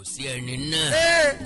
Kò sí ẹni náà,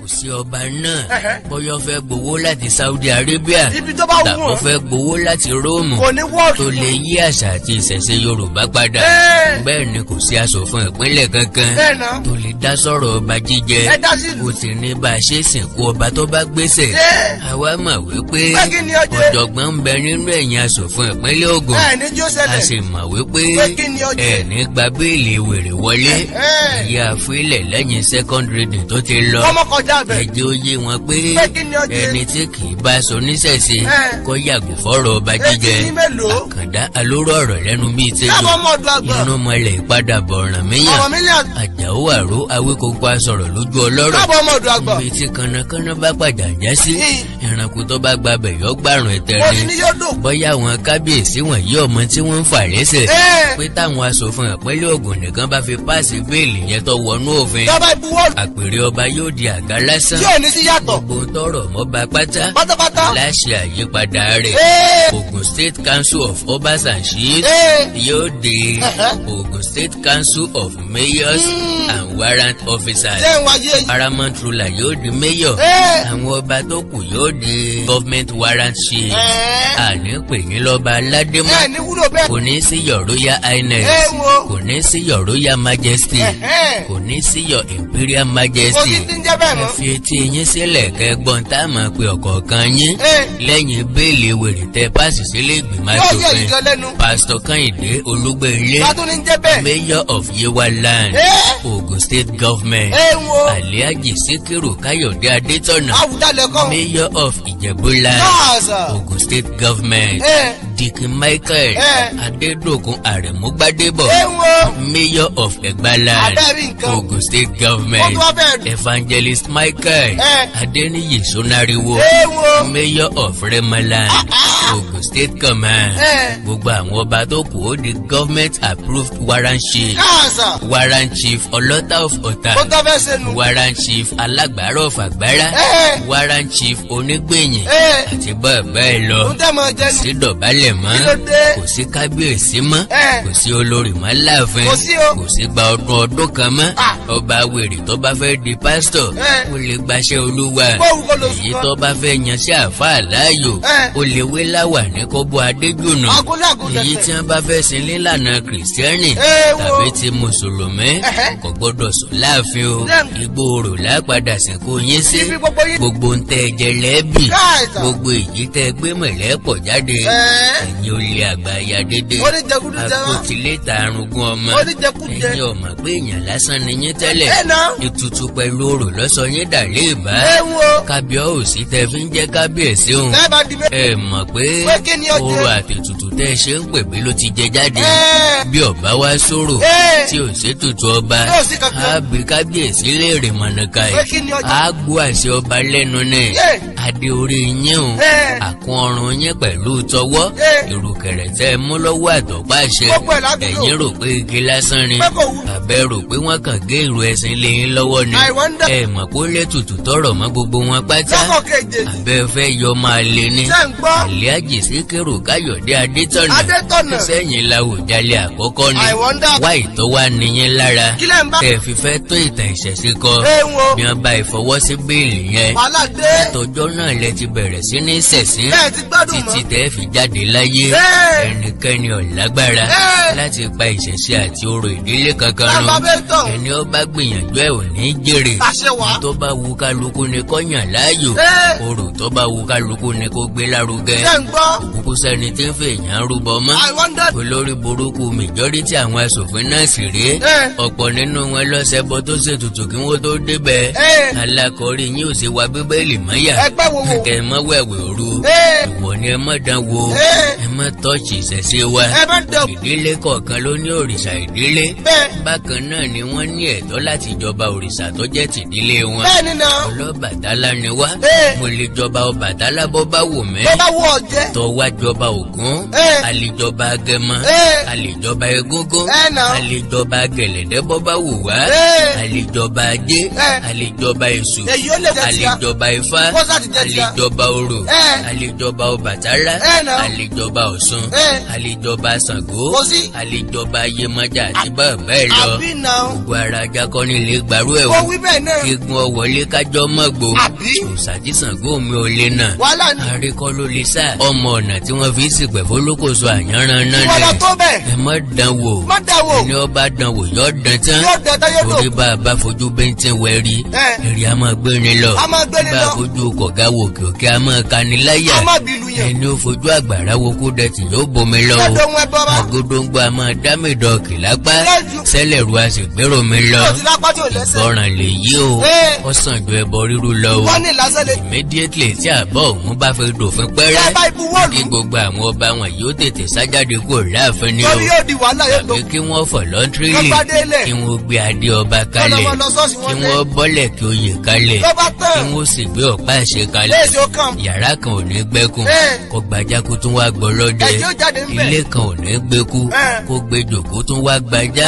kò sí ọba náà, bóyá ó fẹ́ gbowó láti Saudi Arabia Ibi tó bá wù tàbí ó wọ́n. fẹ́ gbowó láti Róòmù Kò ní wọ́ọ̀kì. tó lè yí àṣà àti ìṣẹ̀ṣe Yorùbá padà. Ẹ́ẹ̀. Bẹ́ẹ̀ ni kò sí aṣòfin ìpínlẹ̀ kankan Bẹ́ẹ̀ náà. tó lè dá sọ̀rọ̀ ọba jíjẹ. Ẹ dá sí ìlú. Ó ti ní bá a ṣe sìnkú ọba tó bá gbéṣẹ̀. Ẹ́ẹ̀. Àwa mọ̀ wípé Pé kí ni ó jẹ́? ọ̀jọ̀gbọ́n ń bẹ nínú ẹ̀yìn aṣòfin ìpínlẹ̀ Ògùn. Ẹ ní jí ó A ṣẹlẹ̀. sì mọ̀ wípé Pé kí ni ó jẹ́? ẹ̀ ní gba béèlì wèrè wọlé. Ẹ̀hẹ́n. Ìyá àfilẹ̀ lẹ́yìn second reading tó ti lọ. Kọ́mọ kọjá bẹ̀. Ẹ jẹ́ ó yé wọn pé Pé kí ni ó jẹ́? ẹni tí kì í bá aṣọ oníṣẹ̀ṣe Ẹ̀. kó yàgò fọ́rọ̀ ọba Etí jíjẹ. ní mélòó? Àkàndá alóró ọ̀rọ̀ lẹ́nu bíi tẹ́lẹ̀. Káàbọ̀ ọmọ ọ̀dọ̀ àgbà. Inú mọlẹ̀ ìpadàbọ̀ ọ̀ràn míyàn. Ọ̀rọ̀ mílíọ̀n. Àjàó àró awékòkò asọ̀rọ̀ lójú ọlọ́rọ̀. Káàbọ̀ ọmọ ọ̀dọ̀ àgbà. Ibi tí kànnàkànnà bá pàjà já sí, Hìn. ẹranko tó bá gbabẹ̀ yọ gbàrún ẹ̀tẹ̀ Mo ni. ti ní yóò dùn. Bóyá àwọn kábíyèsí wọ̀nyí ọmọ tí wọ́n ń fà lẹ́sẹ̀ Ẹ́ẹ̀. pé táwọn aṣòfin ìpínlẹ̀ Ògùn nìkan bá fi páàsì béèlì yẹn tó wọnú òfin, Tọ́ba ìbuwọ́lù. àpèrè ọba yóò di àga lásán. Tí ò ní sí yàtọ̀. Gbogbo tọrọ mọba pátá Pátápátá. láṣẹ àyípadà rẹ̀. Ẹ́ẹ̀. Ògùn State Council of Obas and Chiefs Ẹ́ẹ̀. yóò di Ẹ̀hẹ́. Ògùn State Council of Mayors and Warrant Officers. Ṣé ń wáyé yìí? Paramount ruler yóò di mayor. Ẹ́ẹ̀. Àwọn ọba tó kù yóò di government warrant chiefs. Ẹ̀ẹ́. Àní pè yín lọ́ba aládé mọ́. Ẹ ní wúlò bẹ́ẹ̀. Kò ní sí your royal highness. Ẹ wo. Kò ní sí your royal majesty. Ẹ̀hẹ́n. Kò ní sí your imperial Kò majesty. sí ti ń jẹ́ bẹ́ẹ̀ Ẹ mọ́. fi etí yín sílẹ̀ kẹ́ gbọ́n tá a máa pe ọ̀kọ̀ọ̀kan yín Ẹ́ẹ̀. lẹ́yìn béèlì wèrè tẹ páàsì sílé ìgbìmọ̀ Yóò yẹ aṣòfin. ìjọ lẹ́nu. Pásítọ̀ Kẹ́hìndé Olúgbénlé, Ká tún ní ń jẹ́ bẹ́ẹ̀. Mayor of Yewa Land, Ẹ́ẹ̀. Ogun State Government. Ẹ wo. Alhaji Sikiru Káyọ̀dé Adétọ̀nà, Àwùjalẹ̀ kọ́. Mayor of Ìjẹ̀bú Land, Káàsà. Ogun State Government. Ẹ́ẹ̀. Dikin Michael Ẹ́ẹ̀. Adédòkun Àrẹ̀mú Gbádébọ̀, Ẹ wo. Mayor of Ẹ̀gbáland, Abẹ́rí nǹkan. Ogun State Wọ́n Government. tún wá fẹ́ dùn. Evangelist Michael Ẹ́ẹ̀. Adéníyì Sonariwo, Ẹ wo. Mayor of Remaland, Ogun State Command. Ẹ́ẹ̀. Gbogbo àwọn ọba tó kù ó di government approved warrant chief. Káàsà. Warrant Chief Ọlọ́tà of Ọ̀tà, Ó tọ́ fẹ́ ṣe nu. Warrant Chief Alágbára of Àgbárá, Ẹ́ẹ̀. Warrant Chief Onígbèyìn Ẹ́ẹ̀. àti bẹ́ẹ̀ bẹ́ẹ̀ lọ. Ó tẹ́ mọ jẹnu. Sí dọ̀bálẹ̀ mọ́, Kí ló dé? kò sí kábíyèsí mọ́, Ẹ́ẹ̀. kò sí olórí mọ́ láàfin, Kò sí o. kò sí gba ọdún ọdún kan mọ́. Ah. Ọba wèrè tó bá fẹ́ di pásítọ̀, Ẹ́ẹ̀. ó lè gbaṣẹ́ Olúwa. Bó wù kó lóṣù Èyí kan. tó bá fẹ́ yan sí àáfàá láàyò, Ẹ́ẹ̀. ó lè wé láwà ní kọ́bọ̀ adéjùnà. Agúnlé àgúnlẹ̀. Èyí tí wọ́n bá fẹ́ sin nílànà kìrìsìtẹ́nì Ẹ wo. tàbí ti mùsùlùmí Ẹ̀hẹ́. kò gbọ́dọ̀ sùn láàfin o. Lẹ́nu. Igbó orò lápadà sìnkú yín sí. Ibi gbogbo yín. Gbogbo ń tẹ jẹ lẹ́bì, Káàsà. gbogbo èyí tẹ gbé mọ̀lẹ́pọ̀ jáde, Ẹ̀ẹ́. ẹ̀yin olè àgbáyà dédé, Ó ní jẹkúdú jẹrán. àpótílétà arúgbó ọmọ. Ó ní jẹkújẹ. Ẹ̀yin ọmọ pé èèyàn lásán ni yín tẹ́lẹ̀. Ẹ nà. Ètùtù pẹ̀lú orò lọ́sọ yín dà léèbá. Ẹ wo. Kábíọ́ọ̀sì tẹ fi ń jẹ́ kábíyèsí òun. Ẹ bá di mé. Ẹ mọ̀ pé Pé kí ni ó jẹ́? orò àtètùtù tẹ́ ẹ ṣe ń pè mí ló ti jẹ jáde. Ẹ́ẹ̀. Bí ọba wá sọ̀rọ̀ Ẹ́ẹ̀. tí ò sétùtù ọba, Tí ò sí kankan. á bí kábíyèsí léèrè mọ̀nàkà Pé yìí, kí ni ó jẹ́? á gbọ́ àṣẹ ọba lẹ́nu ní Yé. adé orí yín o, Ẹ́ẹ̀. àkún ọrùn yín pẹ̀lú tọwọ́, Yé. ìrùkẹ̀rẹ̀ tẹ́ ẹ mú lọ́wọ́ àtọ̀pá àṣẹ. Gbogbo ẹ̀ ládùúgbò. Ẹ̀yin rò pé igi lásán ni? Pé kò wú. Àbẹ́ rò pé wọ́n kàn gé ìrù ẹṣin lé yín lọ́wọ́ ni? I wonder. Ẹ mọ̀ kó létùtù tọrọ mọ́ gbogbo wọn pátá. Lọ́kọ̀ kejì. Àbẹ́ fẹ́ yọ máa lé ní. Ṣé ń gbọ́? Àlíájì Síkírù Káyọ̀dé Adétọ̀nà. Adétọ̀nà. Sẹ́yìn làwùjalè àkọ́kọ́ ni. I wonder. Wá ìtọ́ wá níyẹn lára. Kí lẹ̀ ń bá? Tẹ̀ fi fẹ́ tó ìtàn ìṣẹ̀ṣe kọ. Ẹ wo. Bí wọ́n bá ìfọwọ́sí bíìlì yẹn, Wàhálà dé. tọjọ́ náà lẹ ti bẹ̀rẹ̀ sí ní ṣẹ̀sín Bẹ́ẹ̀ ti gbádùn mọ́. títí tẹ́ fi jáde láyé. Ẹ́ẹ̀. Ẹnikẹ́ni ò lágbára Ẹ́ẹ̀. láti pa ìṣẹ̀ṣe àti orò ìdílé kankan Bàbá run. bẹ́ẹ̀ tán. Ẹni ó bá gbìyànjú ẹ̀ ò ní jèrè. Àṣẹ wá. Tó bá wu kálukú ni kó yàn láàyò. Ẹ́ẹ̀. Orò tó bá wu kálukú ni kó gbé lárugẹ. Ṣé ń gbọ́? Òkúkú sẹ́ni tí ń fèèyàn rúbọ mọ́. I wonder. Olórí burúkú majority àwọn aṣòfin náà sì rèé. Ẹ́ẹ̀. Ọ̀pọ̀ nínú wọn lọ́sẹ̀ bọ́ tó ṣètùtù kí wọ́n tó débẹ̀. Ẹ́ẹ̀. Alákọ̀ọ́rí yín ò ṣe wa bíbélì mọ́yà. Ẹgbẹ́ wo wo? Kẹ́ ẹ mọ́ wẹ̀wẹ̀ òru. Ẹ́ẹ̀. Ìwọ ni ẹ mọ́ dán wo. Ẹ́ẹ̀. Ẹ mọ́ tọ́ọ̀ṣì ìṣẹ̀ṣe wa. Ẹ bá dẹ̀. Ìdílé kọ̀ọ̀kan ló ní òrìṣà ìdílé. Bẹ́ẹ̀. Bákan náà ni wọ́n ní ẹ̀tọ́ láti jọba òrìṣà tó jẹ́ tìdílé wọn. Bẹ́ẹ̀ ni náà. Ọlọ́bàtálá ni wá. Ẹ́ẹ̀. Mo lè jọba Ọbàtálá bọ́ bá wù mí. Bó bá wù ọ́ jẹ́. Tọ́ wá jọba Ògún. Ẹ́ẹ̀. A lè jọba Agẹmọ. Ẹ́ẹ̀. A lè jọba Egúngún. Ẹ́ẹ̀ náà. A lè jọba Gẹ̀lẹ̀dẹ́ bọ́ bá wù wá. Ẹ́ẹ̀. A lè jọba Ajé. Ẹ́ẹ̀. A lè jọba Èṣù. Èyí ó lè jẹ́ A lè tíya. jọba Ifá. Kó sá ti Àlejọba Orò, àlejọba Ọbàtálá, àlejọba Ọ̀ṣun, àlejọba Ṣàngó, àlejọba Yemọja àti bẹ́ẹ̀ bẹ́ẹ̀ lọ. Gbogbo ara ajá kọ́ nílé gbarú ẹ̀ wò. Kígun ọ̀wọ́lé kájọ́ mọ́gbó. Òòṣà tí Ṣàngó mi ò lè nà. Àríkọ́ ló lè sá. Ọmọ ọ̀nà tí wọ́n fi sìpẹ̀ fólókòso àyànràn náà ni. Ẹ má dán wò. Ẹni ọba dán wò yọ dán tán. Torí bá a bá fojú bẹ́ńtẹ́ wẹ̀rí, èrè a máa gbé ni lọ. Bá a fojú kọ̀gá wò kòkè a máa kani láyà. Ẹni ó fojú àgbàrá wo kó dẹ̀tì yóò bomi lọ o. Àgódóńgbò a máa dá mi dọ̀kì lápá. Sẹ́lẹ̀rú a sì gbèrò mi lọ. Ìgbọràn lè yí o. Ó sàn ju ẹbọ rírú lọ o. Immediately tí àbọ̀ òun bá fi dòfin pẹ́rẹ́, kí gbogbo àwọn ọba wọn yóò tètè sájáde kúrò láàfin ni o. Tàbí kí wọ́n voluntarily kí wọ́n gbé adé ọba kalẹ̀, kí wọ́n bọ́lẹ̀ kí oyè kalẹ̀, kí wọ́n sì gbé ọ̀pá àṣẹ kalẹ̀. Yàrá kan ò ní gbẹ́kùn kó gbajá kó tún wá gbọ́ lọ́dẹ. Ilé kan ò ní gbẹ́kú kó gbẹjọ kó tún wá gbajá.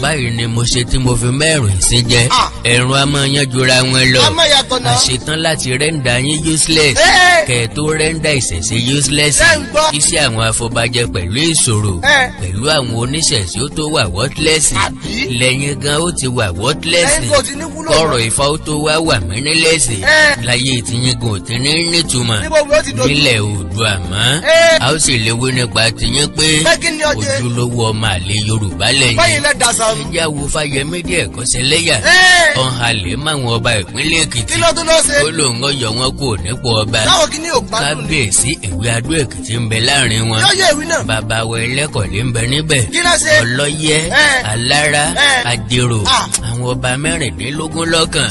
Báyìí ni mo ṣe tí mo fi mẹ́rin sí jẹ. Ẹ̀rùn a máa yanjura wọn lọ. Àṣetán láti rẹ́ńdà yín useless. Kẹ̀ tó rẹ́ńdà ìṣẹ̀ṣe useless. Iṣẹ́ àwọn afọbajẹ pẹ̀lú ìṣòro pẹ̀lú àwọn oníṣẹ̀ṣe ó tó wà worthless. Lẹ́yìn gan ó ti wà worthless. Kọ̀rọ̀ Ifá ó tó wá wà meaningless. Láyé tiyín gan ò ti ní nítumọ̀ nílẹ̀ Oòduà mọ́. A ó sì léwé nípa tiyín pé ojúlówó ọmọ àlè Yorùbá lẹ́yìn. Ẹjẹ́ wo Fáyẹmí díẹ̀ kọ́sẹ̀ lẹ́yà. Ọ̀hún àlè máwọn ọba ìpínlẹ̀ Èkìtì. Ó lóun ọyọ wọn kò nípò ọba. Kábíyèsí ìwé Adó Èkìtì ń bẹ láàrin wọn. Bàbá wa Ẹlẹ́kọ̀lé ń bẹ níbẹ̀. Ọlọ́yẹ, Alára, Àjèrò, àwọn ọba 16 lọ́kàn.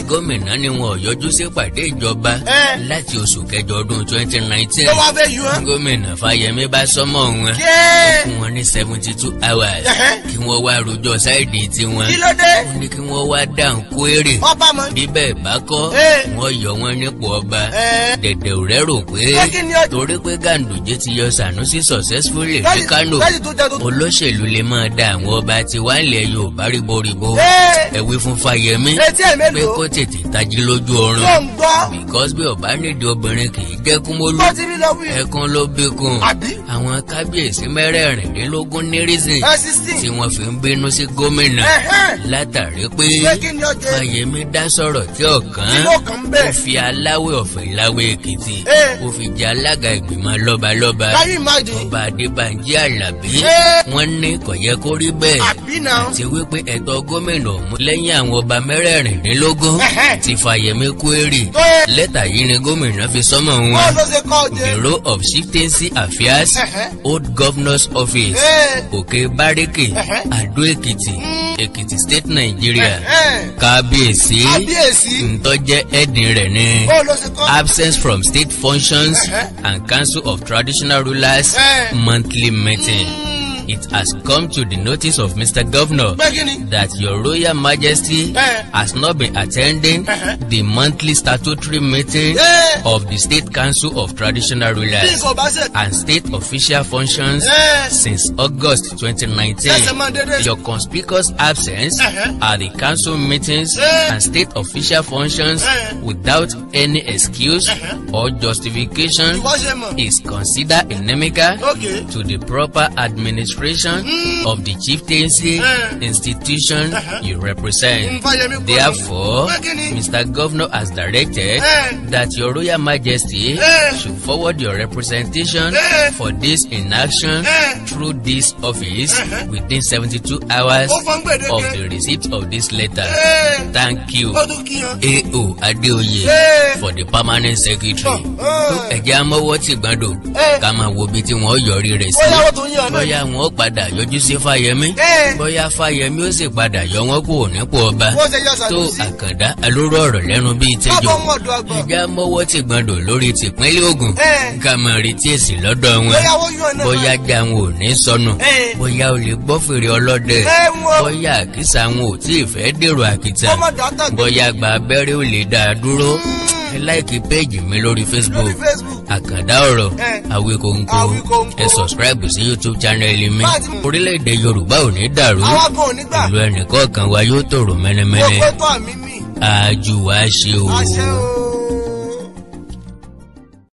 Gómìnà ni wọn ò yọjú sí pàdé ìjọba láti oṣù kẹjọ ọdún 2019. Gómìnà Fáyẹmí bá sọmọ wọn. Ó fún wọn ní 72 hours kí wọ́n wá rojọ́ sáìdì tiwọn. Ó ní kí wọ́n wá dáhùn kúérè. Bí bẹ́ẹ̀ bá kọ́, wọ́n yọ wọn nípò ọba. Dẹ̀dẹ̀ ò rẹ́rò pé torí pé Ganduje ti yọ Sanusi successfully ní Kano, olóṣèlú lè máa da àwọn ọba tiwa ilẹ̀ Yorùbá ríboríbo. Ẹ wí fún Fáyẹmí pé kó tètè tají lójú oorun. Because bí ọba nídìí obìnrin kì í jẹ́ kúmólú, ẹkún ló bí kún. Àwọn kábíyèsí 26 ní reason tí wọ́n fi ń bínú sí gómìnà látàrí pé Fáyẹmí dá sọ̀rọ̀ tí ọ̀kan. Ó fi aláwẹ̀ ọ̀fẹ́ láwẹ̀ Èkìtì, ó fi jẹ alága ìgbìmọ̀ lọ́balọ́ba. Ọba Adébánjí Àlàbí wọ́n ní kò yẹ kó rí bẹ́ẹ̀, àti wípé ẹ̀tọ́ gómìnà ọ̀hún lẹ́yìn àwọn ọba 26 ti Fáyẹmí kúérì. Lẹ́tà yìí ni gómìnà fi sọ́mọ̀ wọn. Bureau of Chieftaincy Affairs, Old Governor's Office, Òkè Bárékè, Adó Èkìtì, Èkìtì State, Nigeria. Kábíyèsí, ntọ́jẹ́ ẹ̀dín rẹ̀ ní absence from state functions and Council of Traditional Rulers monthly meeting. It has come to the notice of Mr. Governor that Your Royal Majesty has not been attending the monthly statutory meeting of the State Council of Traditional Rulers and state official functions since August 2019. Your conspicuous absence at the council meetings and state official functions without any excuse or justification is considered inimical to the proper administration of the chieftaincy institution you represent. Therefore, Mr. Governor has directed that Your Royal Majesty should forward your representation for this inaction through this office within 72 hours of the receipt of this letter. Thank you, A.O. Adeoye, for the permanent secretary. Ẹ̀jẹ̀ amọ́wọ́ ti gbọ́dọ̀ ká máa wo ibi tí wọ́n yọrí rẹ̀ sí. Bóyá wọn padà yọjú sí Fáyẹmí, bóyá Fáyẹmí ó sì padà yọ wọn kúrò nípò ọba. Tó Àkàndá alóró ọ̀rọ̀ lẹ́nu bíi tẹ́jọ́. Ẹ̀jẹ̀ amọ́wọ́ ti gbọ́dọ̀ lórí tìpínlẹ̀ Ògùn ká máa retí èsì lọ́dọ̀ wọn. Bóyá já wọn ò ní sọnù, bóyá o lè gbọ́ fèrè ọlọ́dẹ, bóyá àkísà wọn ò tí ì fẹ́ dèrò àkìtà, bóyá gba abẹ́rẹ́ ò lè dá a dúró. Ẹ láìkí péèjì mi lórí Facebook, Àkàndá Ọ̀rọ̀ Awikonko. Ẹ subscribe sí YouTube channel mi. Orílẹ̀-èdè Yorùbá ò ní dàrú, ìlú ẹnìkọ̀ọ̀kan wa yóò tòrò mẹ́nẹ́mẹ́nẹ́. Àjùwà ṣe o.